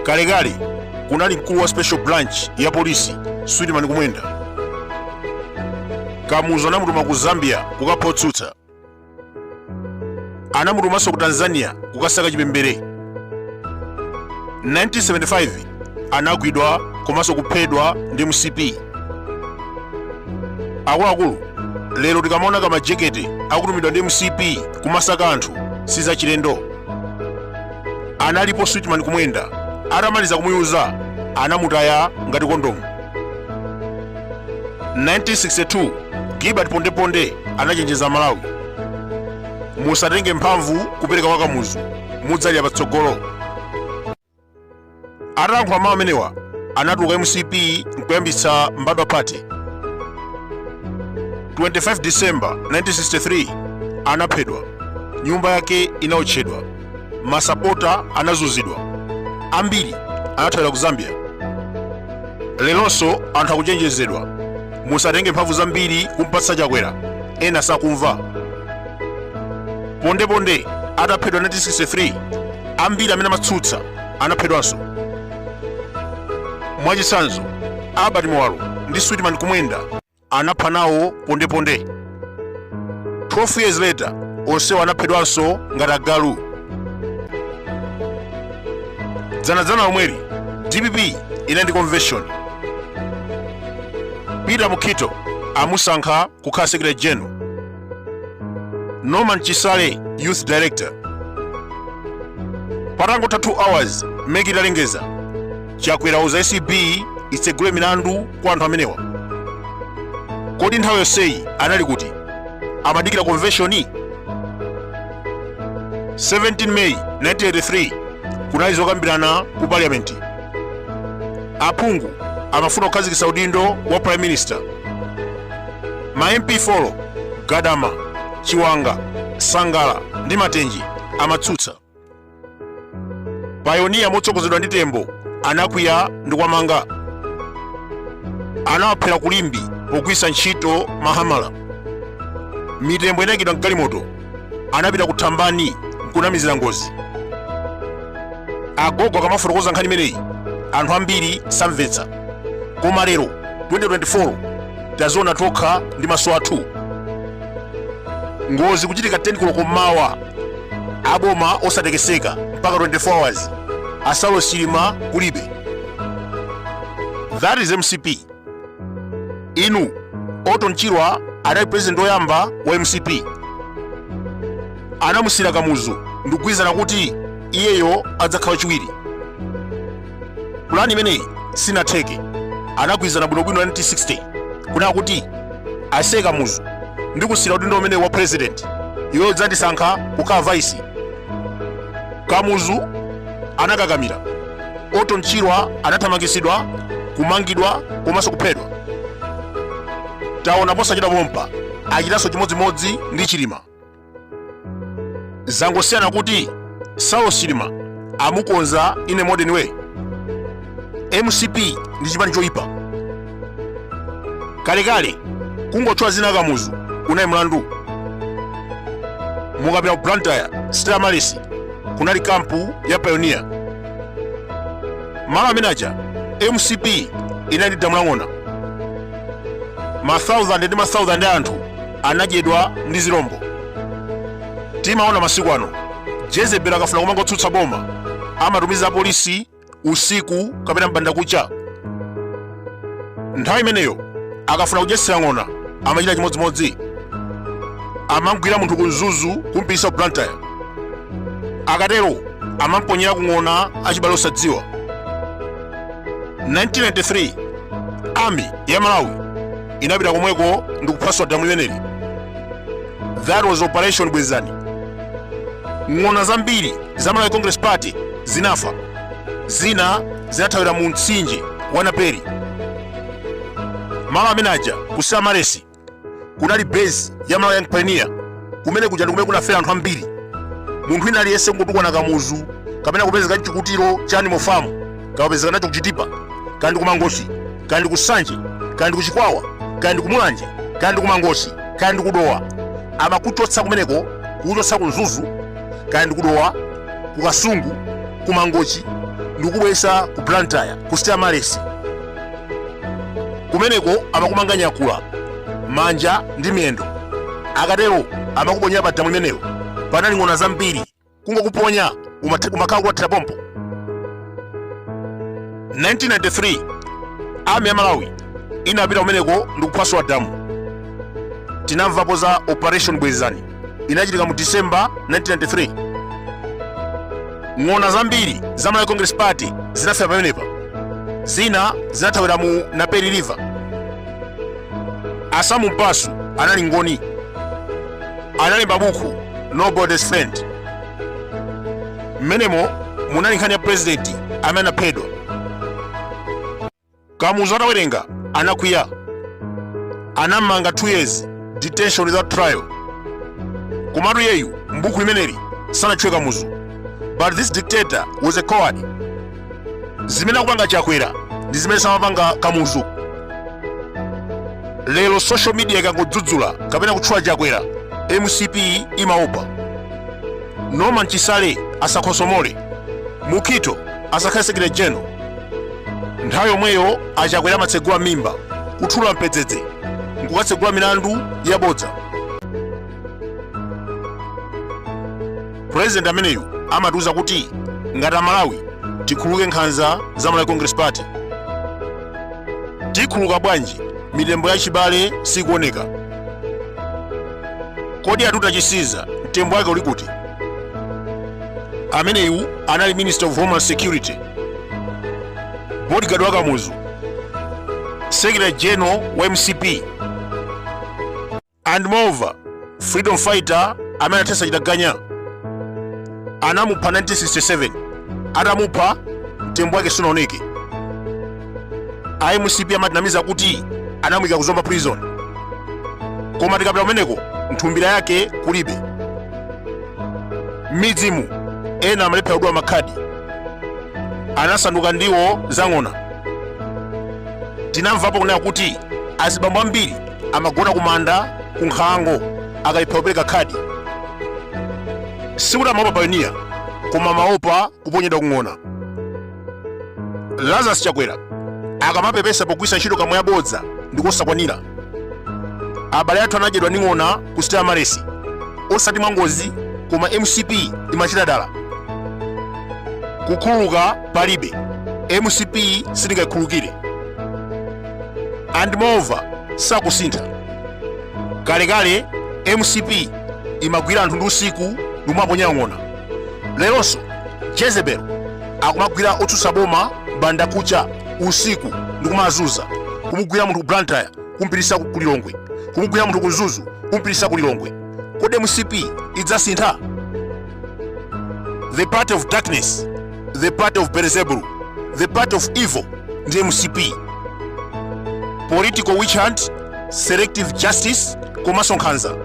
Kalekale kunali mkulu wa special branch ya polisi, Sweetman Kumwenda. Kamuzu anamutuma ku Zambia kukapha otsutsa. Anamutumanso ku Tanzania kukasaka Chipembere. 1975 anagwidwa komanso kuphedwa ndi MCP. Akuluakulu, lero tikamaona kamajekete akutumidwa ndi MCP kumasaka anthu, sizachilendo. Analipo Sweetman Kumwenda, atamaliza kumuyuza anamutaya ngati kondomu. 1962 Gilbert Pondeponde anachenjeza Malawi, musatenge mphamvu kupereka kwa Kamuzu, mudzalira patsogolo. Atalankhula mawu amenewa, anatuluka MCP nkuyambitsa Mbadwa Party. 25 December 1963 anaphedwa, nyumba yake inaotchedwa, masapota anazunzidwa, ambiri anathawira ku Zambia. Leronso anthu akuchenjezedwa, musatenge mphamvu zambiri kumpatsa Chakwera, ena sakumva. Pondeponde ataphedwa 1963, ambiri amene amatsutsa anaphedwanso. Mwachitsanzo, Albert Muwalo ndi Sweetman Kumwenda anapha nawo Pondeponde. 12 years later onsewo anaphedwanso ngati agalu. Dzanadzana lomweli DPP inali ndi convention. Peter Mukhito amusankha kukhala secretary general, Norman Chisale youth director. Patangotha 2 hours MEC italengeza, Chakwera wauza ACB itsegule milandu kwa anthu amenewa. Kodi nthawi yonseyi anali kuti? Amadikira convention? 17 May 1983 kunali zokambirana ku parliament. Aphungu amafuna kukhazikitsa udindo wa prime minister. Ma MP 4, Gadama, Chiwanga, Sangala ndi Matenje amatsutsa. Pioneer motsogozedwa ndi Tembo anakwiya ndi kuwamanga. Anawaphera ku Limbe pogwiritsa ntchito mahamala. Mitembo inayikidwa mgalimoto, anapita ku Thambani nkunamizira ngozi. Agogo akamafotokoza nkhani imeneyi anthu ambiri samvetsa, koma lero 2024 taziona tokha ndi maso athu. Ngozi kuchitika 10 koloko mmawa, aboma osatekeseka mpaka 24 hours, a Saulos Chilima kulibe. That is MCP. Inu, Orton Chirwa anali president woyamba wa MCP. Anamusiyira Kamuzu ndikugwirizana kuti iyeyo adzakhala wachiwiri. Pulani imeneyi sinatheke. Anagwirizana bwinobwino 1960 kunena kuti, ase Kamuzu, ndikusiyira udindo umene wa president, iwe udzandisankha kukhala vice. Kamuzu anakakamira. Orton Chirwa anathamangitsidwa, kumangidwa komanso kuphedwa. Taona posachedwa pompa achitanso chimodzimodzi ndi Chilima. Zangosiyana kuti Saulos Chilima amukonza in a modern way. MCP ndi chipani choyipa. Kalekale kungotchula zina Kamuzu unali mlandu. Mukapita ku Blantyre, Stella Maris, kunali kampu ya Pioneer. Malo amene aja MCP inali ndi damu la ng'ona. Ma thousand ndi ma thousand a anthu anadyedwa ndi zilombo. Timaona masiku ano Jezebel akafuna kumanga otsutsa boma amatumiza apolisi usiku kapena mbandakucha. Nthawi imeneyo akafuna kudyetsera ng'ona amachita chimodzimodzi, amamgwira munthu ku Mzuzu kumpititsa ku Blantyre. Akatero amamponyera ku ng'ona achibale osadziwa. 1993 army ya Malawi inapita komweko ndi kuphwasula damu limeneli. That was Operation Bwezani. Ng'ona zambiri za Malawi Congress Party zinafa, zina zinathawira mu mtsinje wa Naperi. Malo amene aja ku Stella Maris kunali base ya Malawi Young Pioneer. Kumene kuja ndi kumene kunafera anthu ambiri. Munthu wina aliyense kungotukwana Kamuzu kapena kupezeka mchikutiro cha Animal Farm, kapezeka nacho kuchitipa, kandi kumangochi, kandi kusanje, kandi kuchikwawa, kandi kumulanje, kandi kumangochi, kandi kudowa, amakuchotsa kumeneko, kukuchotsa ku Mzuzu, kandi kudowa, kukasungu. Ku Mangochi ndikubwesa ku Blantyre ku Stella Maris. Kumeneko amakumanga nyakula manja ndi miyendo, akatero amakuponyera pa damu limenelo. Panali ng'ona zambiri, kungokuponya umakhala kuwathira pompo. 1993 army ya Malawi inapita kumeneko ndikuphwasula damu. Tinamvapo za Operation Bwezani, inachitika mu December 1993. Ng'ona zambiri za Malawi Congress Party zinafera pamenepa, zina zinathawira mu Naperi River. A Sam Mpasu anali ngoni, analemba buku Nobody's Friend. Mmenemo munali nkhani ya president amene anaphedwa. Kamuzu atawerenga anakwiya, anamanga 2 years detention without trial. Komatu yeyu mbuku limeneli sanatchule Kamuzu, but this dictator was a coward. Zimene akupanga Chakwera ndi zimene samapanga Kamuzu. Lero social media ikangodzudzula kapena kutchula Chakwera, MCP imaopa. Norman Chisale asakhosomole, Mukhito asakhale secretary general. Nthawi yomweyo aChakwera amatsegula mimba kuthula mpedzedze nkukatsegula milandu yabodza. President ameneyu amatiuza kuti ngati Amalawi tikhululuke nkhanza za Malawi Congress Party. Tikhululuka bwanji mitembo ya chibale sikuoneka? Kodi a Tuta Chisiza mtembo wake uli kuti? Ameneyu anali Minister of Homeland Security, bodyguard wa Kamuzu, Secretary General wa MCP, and moreover freedom fighter amene anathetsa chitaganya. Anamupha 1967. Atamupha, mtembo wake sunaoneke. A MCP amatinamiza kuti anamuyika ku Zomba Prison, koma tikapita kumeneko nthumbira yake kulibe. M'midzimu ena amalephera kudula makhadi, anasanduka ndiwo zang'ona. Tinamvapo kunena kuti azibambo ambiri amagona kumanda ku nkhalango akalephera kupereka khadi. Sikuti amaopa pioneer, koma amaopa kuponyedwa kung'ona. Lazarus Chakwera akamapepesa pogwiritsa ntchito kamwa yabodza ndikosakwanira. Abale athu anadyedwa ndi ng'ona ku Stella Maris, osati mwangozi, koma MCP imachita dala. Kukhululuka palibe, MCP sitingayikhululukire. And moreover sakusintha. Kalekale MCP imagwira anthu ndi usiku ndikumaponya ng'ona. Leronso Jezebel akumagwira otsutsa boma banda kucha usiku ndikumazunza, kumugwira munthu ku Blantyre kumpitisa ku Lilongwe, kumugwira munthu ku Mzuzu kumpitisa ku Lilongwe. Kodi MCP idzasintha? The party of darkness, the party of Beelzebul, the party of evil ndi MCP. Political witch hunt, selective justice komanso nkhanza.